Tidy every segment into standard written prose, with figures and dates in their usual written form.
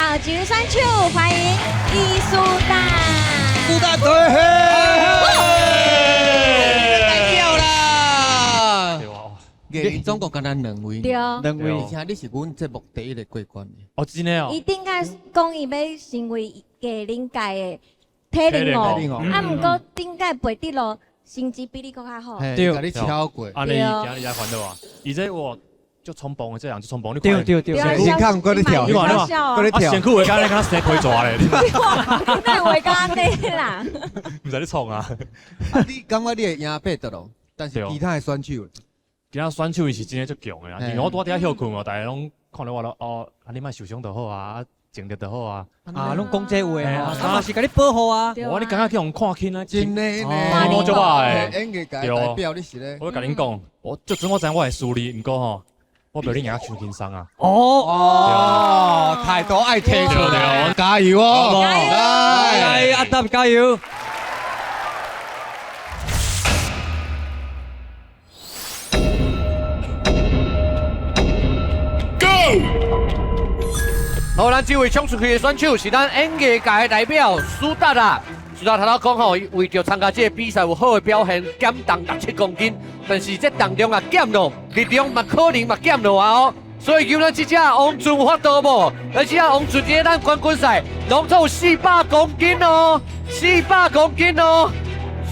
後一位選手，歡迎易蘇達。蘇達對，代表啦。藝人總共敢若兩位，對，兩位。而且你是阮節目第一個過關的。哦，真的哦。伊頂擺講伊欲成為藝人界的體能王，啊，毋過頂擺背得咯，成績比你閣較好。對，共你超過。按呢今日才煩惱啊！伊這哇，足衝動的，這人足衝動，你看。對對對，先看閣咧跳，你看你看，閣咧跳。身軀會敢若生批蛇咧。哪會敢按呢啦？毋知咧創啊！你感覺你會贏貝德羅？但是其他的選手，其他選手伊是真的足強的啊！因為我拄佇遐歇睏哦，大家攏看著我咯，哦，啊你莫受傷就好啊，靜著就好啊。啊，攏講這話啊，啊嘛是共你保護啊。我你感覺去予看輕啊？真的呢，我足歹的。演藝界代表你是咧？我共恁講，我就算我知影我會輸你，毋過吼，我袂你贏得傷輕鬆啊。哦哦，態度愛提出來，加油哦！來，阿達加油！好，咱這位衝出去的選手是咱演藝界的代表蘇達啦。蘇達頭拄講吼，伊為著參加這個比賽有好的表現，減重6、7公斤，但是這重量也減落，力量嘛可能嘛減落啊哦。所以求咱這隻王俊發度無？咱這隻王俊佇咱冠軍賽攏總有400公斤哦，400公斤哦。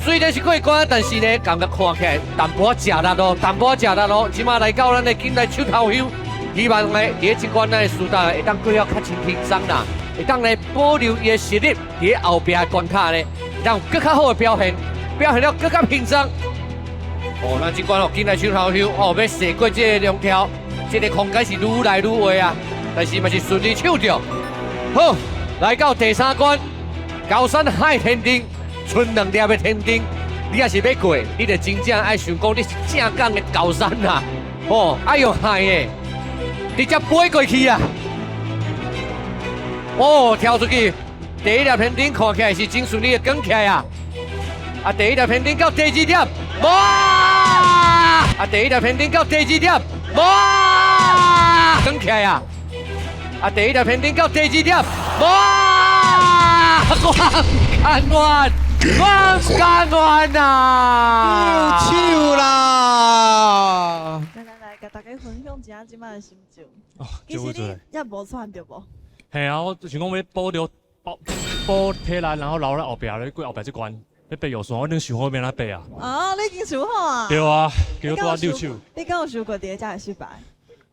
雖然是過關，但是呢，感覺看起來淡薄仔食力咯，淡薄仔食力咯。這馬來到咱的緊來手頭香。希望呢，佇這關咱的蘇達會當過了較真輕鬆啦，會當呢保留伊的實力，佇後壁的關卡呢，會當有閣較好的表現，表現了閣較輕鬆。哦，咱這關哦，緊來手頭香哦，欲踅過這個龍柱，這個空間是愈來愈狹啊，但是嘛是順利搶著。好，來到第三關，高山海天燈，賰兩粒的天燈，你若是欲過，你就真正愛想講你是正港的高山啦，哦，愛用海的。直接飛過去啊！哦，跳出去，第一粒天燈看起來是真順利的捲起來啊！啊，第一粒天燈到第二粒，哇！啊，第一粒天燈到第二粒，哇！捲起來啊！啊，第一粒天燈到第二粒，哇！我甘願，我甘願啊！丟手啦！共大家分享一下這擺的心情。其實你也無喘著無？嘿啊，我想講欲保留保保體力，然後留咧後壁咧過後壁這關，欲爬藥線，我已經想好欲按怎爬啊。哦，你已經想好啊？對啊，結果拄仔溜手。你敢有想過佇咧遮會失敗？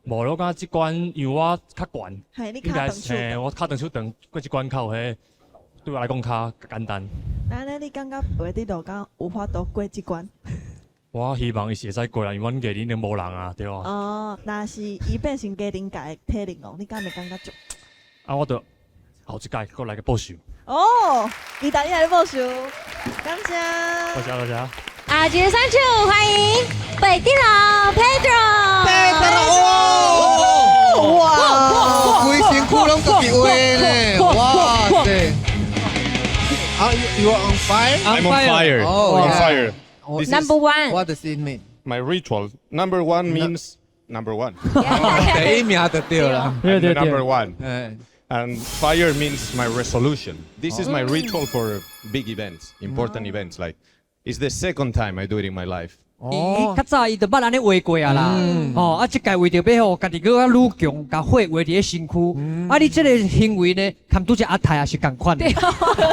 無，我感覺這關因為我較懸，嘿，你跤長手嘿，我跤長手長過這關口，彼對我來講較簡單。那呢，你感覺袂得路敢有法度過這關？我希望伊是會使過啦，因為阮藝人已經無人啊，對啊。哦，若是伊變成家庭界的體能王，你敢會感覺足？啊，我就後一屆閣來個報仇。哦，期待你來報仇，感謝。多謝多謝。啊，一個選手歡迎北地老 Pedro。 Pedro，哇！規身軀攏家己畫呢，哇塞！啊，you are on fire? I'm on fire. Oh, on yeah. fire. This is Number one. What does it mean? My ritual. Number one means number one. 第一名就對啦。 I'm the number one. 哎 And fire means my resolution. This is my ritual for big events, important events. Like, it's the second time I do it in my life. 伊較早伊就捌按呢畫過啊啦，吼啊，這屆為著欲予家己閣較愈強，共火畫佇咧身軀。啊，你這個行為呢，含拄只阿泰也是仝款的，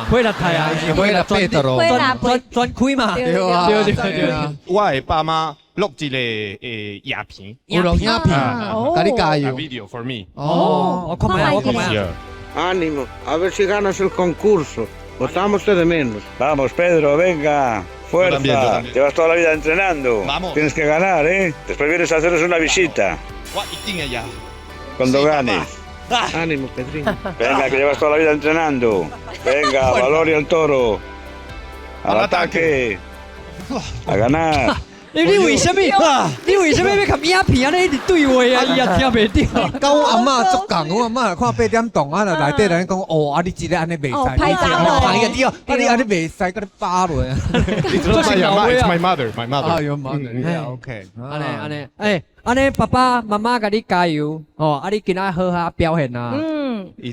火力泰啊，是火力貝德羅轉轉轉開嘛，對啊對對對。我的爸媽錄一個影片，有錄影片，共你加油 A video for me。哦，我看覓，我看覓。 Ánimo, a ver si ganas el concurso. Botámoste de menos. Vamos, Pedro, venga. Fuerza. Yo también, yo también. Llevas toda la vida entrenando. Vamos. Tienes que ganar, ¿eh? Después vienes a hacernos una visita. 我一定會贏。 Cuando ganes. Ánimo, Pedrín. Venga, que llevas toda la vida entrenando. Venga, valor y al toro. Al ataque. A ganar. 你為啥物？你為啥物欲共影片按呢一直對話啊？伊也聽袂著。佮阮阿嬤足仝，阮阿嬤看八點檔啊，內底人講哦，啊你這个按呢袂使，歹走哎呀對，啊你按呢袂使，佮你扒落啊。 It's not my 阿嬤，it's my mother, my mother. 啊，your mother, yeah, OK。按呢按呢，欸，按呢爸爸媽媽共你加油，哦，啊你今仔好好表現啊。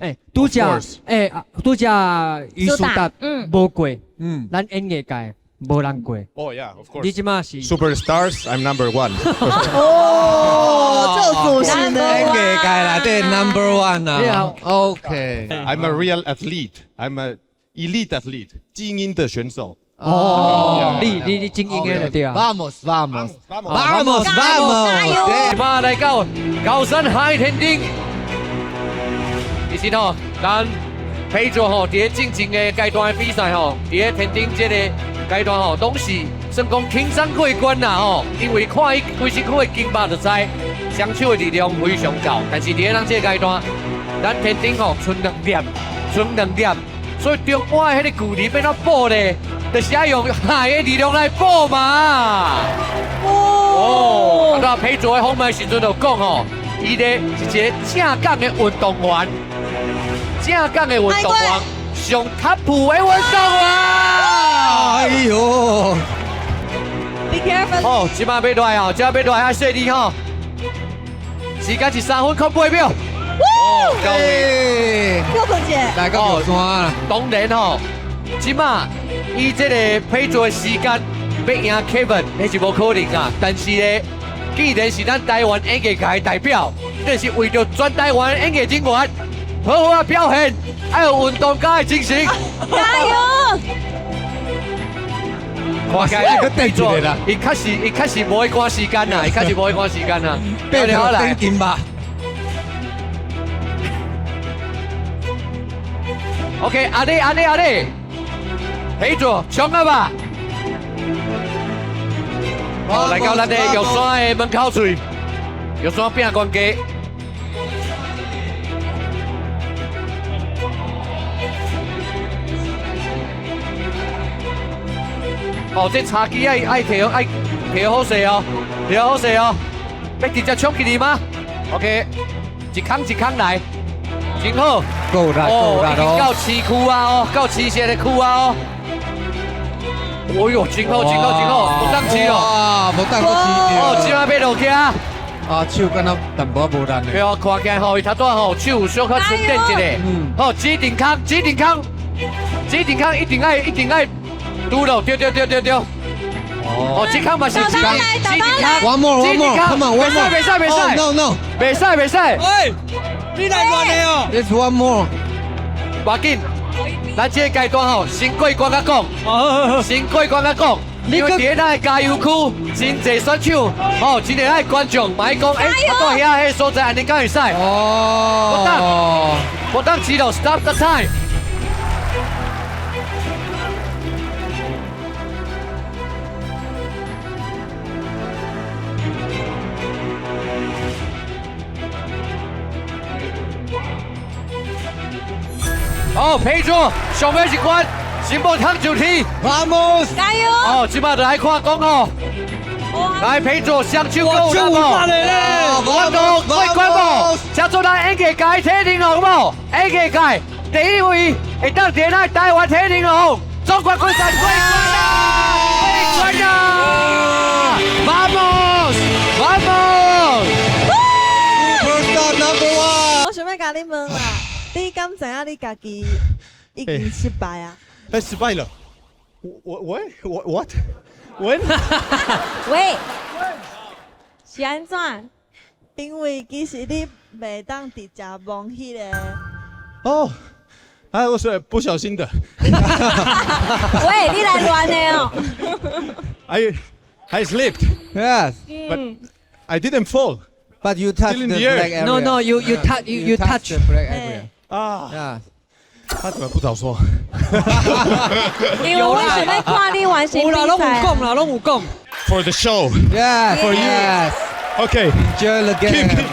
欸，拄才，欸，拄才余蘇達，無過，咱演藝界無人過。 Oh yeah, of course. 你這馬是 Superstars, I'm number one. 哦，這自信的。演藝界內底 number one 啊。OK。 I'm a real athlete. I'm a elite athlete，精英的選手。哦，你精英的對啊。 Vamos, vamos, vamos, vamos。這馬來到高山海天頂，其實吼，咱披著吼，佇咧進前的階段的比賽吼，佇咧天頂這個階段吼，攏是算講輕鬆過關啦吼。因為看伊規身軀的筋肉就知，雙手的力量非常夠。但是佇咧咱這個階段，咱天頂吼賰兩點，賰兩點，所以中半的彼個距離欲按怎補咧？就是愛用海的力量來補嘛。哦，啊，披著的訪問的時陣就講吼，伊咧是一個正港的運動員，正港的運動員，上 top 的運動員。哎喲，Be careful！好，這馬欲落來哦，這馬欲落來，愛細膩吼。時間是3分08秒。哦，到位。六哥姐，來到玉山啦。當然吼，這馬以這個披著的時間欲贏 Kevin，彼是無可能啊。但是咧，既然是咱台灣演藝界的代表，這是為著全台灣演藝人員好好啊表現，愛有運動家的精神。加油！看起來佢做啦，伊確實無愛趕時間啦，伊確實無愛趕時間啦。變好來，緊吧。 OK，阿弟阿弟阿弟，披著衝啊吧！好，來到咱的玉山的門口喙，玉山餅關雞。哦，這茶几愛提好，愛提好勢哦，提好勢哦，欲直接衝進去嗎？OK，一空一空來，真好。夠力，夠力哦，已經到市區啊哦，到市縣的區啊哦。哎呦，真好，真好，真好，無當試哦。哇，無當閣試哦，這馬欲落去啊。啊，手敢若淡薄仔無力呢。對哦，看起來吼，伊頭拄吼手有小可沉澱一下。嗯。好，指定空，指定空，指定空，一定愛，一定愛。拄落，對對對對對。哦，這空嘛是指定空。 One more, one more, come on, one more。袂使，袂使。 No, no。袂使，袂使。喂，你來亂的哦。 It's one more。無要緊，咱這個階段吼，先過關仔講，先過關仔講。因為佇咧咱的加油區，真濟選手，吼，真濟咱的觀眾，嘛愛講，欸，我蹛遐彼個所在，按呢敢會使？哦。無當，無當知道，Stop the time。好，披著上尾一關，先無通就踢，Vamos，加油！哦，這馬就來看講哦，來披著雙手夠有力無？我都過關無？請做咱演藝界體能王無？演藝界第一位會當佇咱台灣體能王，總冠軍賽過關啦！過關啦！Vamos，Vamos！ Superstar number one。我想欲共你問啦，你敢知影你家己已經失敗啊？哎，失敗了！我我 what when？喂，是按怎？因為其實你袂當直接摸彼個。哦，哎，我是不小心的。喂，你來亂的哦。 I slipped. Yes. But I didn't fall. But you touched Still in the the air. black area. No, no, you touch you touch the black area. 啊。他怎麼不早說？因為我想欲看你完成有啦，比攏有賽。講啦，攏有講。 For the show. Yes. For you. Yes. Okay. Enjoy the game. Keep